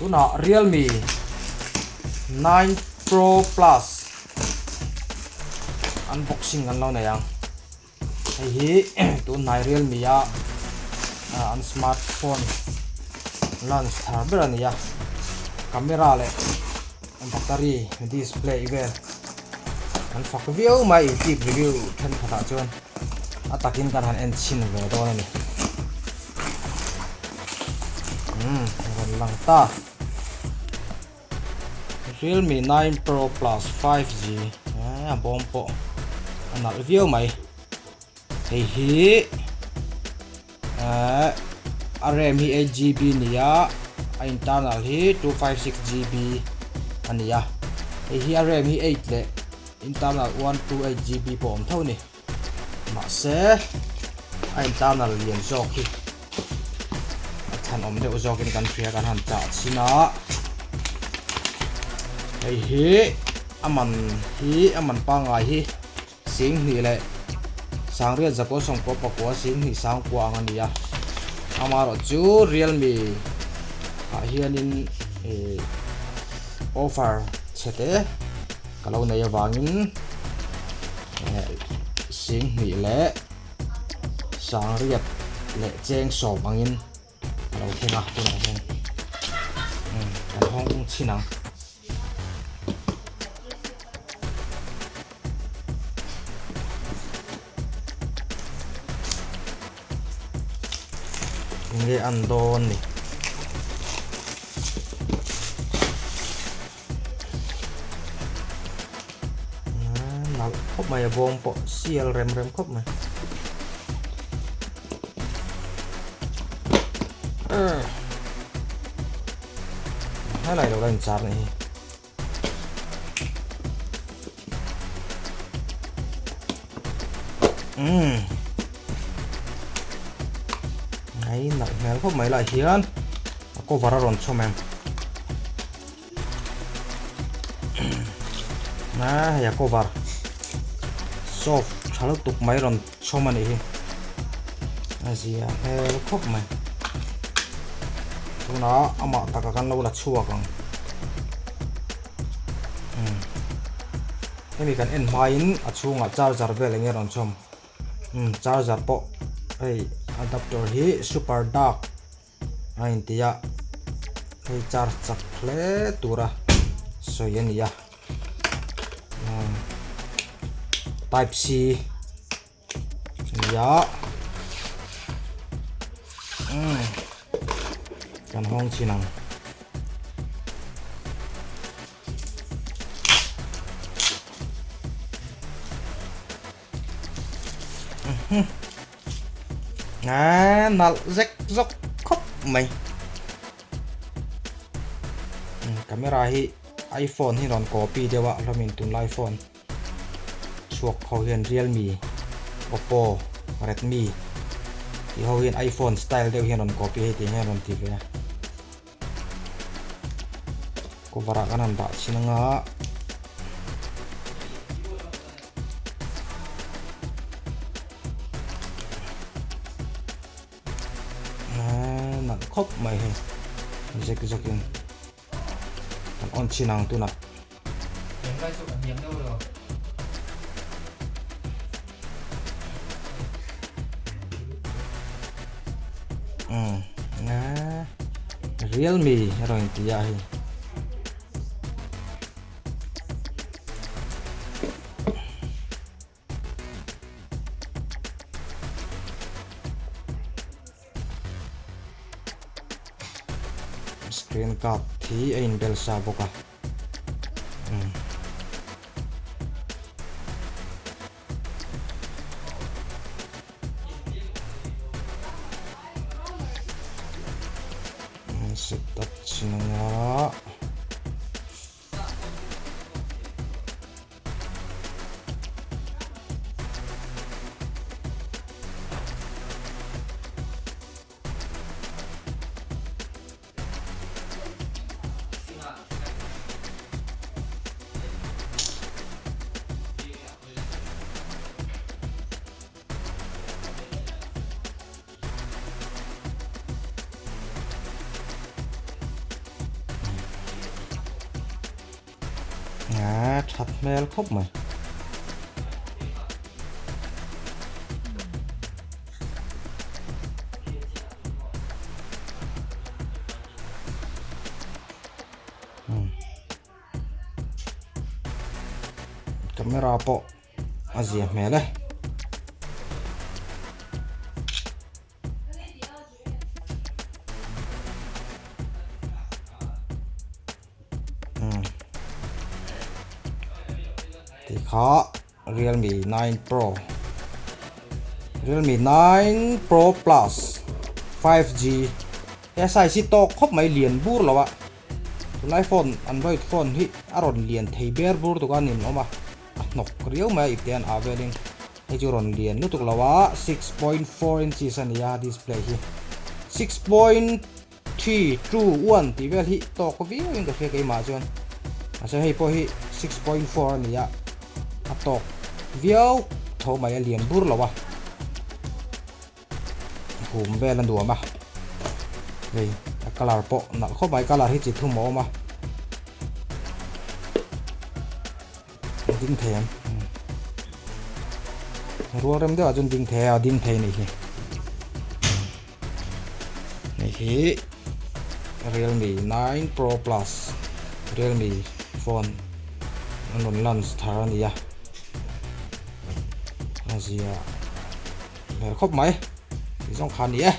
Tunah Realme 9 Pro Plus unboxing kan lo nei ang. Hei hi tunhnai Realme a an smartphone launch thar ber a ni a. Camera leh battery display vel an fak viau mai youtube review thenkhatah chuan a takin kan han en chhin ve dawn a ni. Umm rawn lang ta. Realme 9 Pro Plus 5G a bawm pawh a nalh viau mai. Hei hi a RAM hi 8GB a ni a, a internal hi 256GB a ni a. Hei hi a RAM hi 8 leh internal 128GB pawh a awm tho a ni. Mahse a internal lian zawk hi a thlanawm deuh zawkin kan hria kan han chah chhin a. Hei hi a man hi a man pangngai hi Singhnih leh Sangriat Zakua Sawmkua Pakua Singhnih Sangkua ang a ni a. Amaherawh chu Realme ah hianin ih offer chhe te ka lo nei avangin eh Singhnih leh Sangriat leh Cheng sawm angin a lo thleng a tunah hian kan hawng chhin ang. Enge an dawn ni. Nalh khawp mai a bawm pawh sial rem rem khawp mai. Helai lo la inchar nih hi. Umm. Ai nalh hmel khawp mai lah hian a cover a rawn chhawm em. A hei a cover soft tha lutuk mai rawn chhawm a nih hi a zia hmel khawp mai tunah amah taka kan lo la chhuak ang umm hemi kan en hmain a chhungah charger vel enge rawn chhawm umm charger pawh hei adapter hi super dark. A inti a, hei charge chak hle tura sawi a ni a, type C a ni a, kan hawng chhin ang. A nalh zek zawk khawp mai camera hi iphone hi rawn copy deuh a hlawmin tunlai phone chhuak ho hian realme oppo redmi tih ho hian iphone style deuh hian rawn copy hei tih hian rawn ti ve a cover ah kan han dah chhin anga. Nalh khawp mai hei zek zek in kan on chhin ang tunah. Realme erawh in ti a hei. Screen guard hi a inbel sa bawk a. Set up chin anga. A that hmel khawp mai. Camera pawh a zia hmel e. Ti kha Realme 9 Pro Realme 9 Pro Plus 5G he size hi tawk khawp mai lian bur lo a tunlai phone android phone hi a rawn lian thei ber bur tuk a nin awm a a hnawk riau mai a ipte an ah velin hei chu rawn lian lutuk lo a 6.4 inches a ni a display hi 6. 3, 2, 1 tih vel hi tawk viau in ka hria keimah chuan mahse hei pawh hi 6.4 a ni a a tawk viau tho mai a lian bur lo a hum vel a nuam a hei a colour pawh nalh khawp mai colour hi chi thum a awm a ding thei ang rual rem deuh ah chuan ding thei a ding thei a nih hi. Hei hi Realme 9 Pro Plus Realme phone an rawn launch thar a ni a a zia hmel khawp mai tih zawng kha a ni e.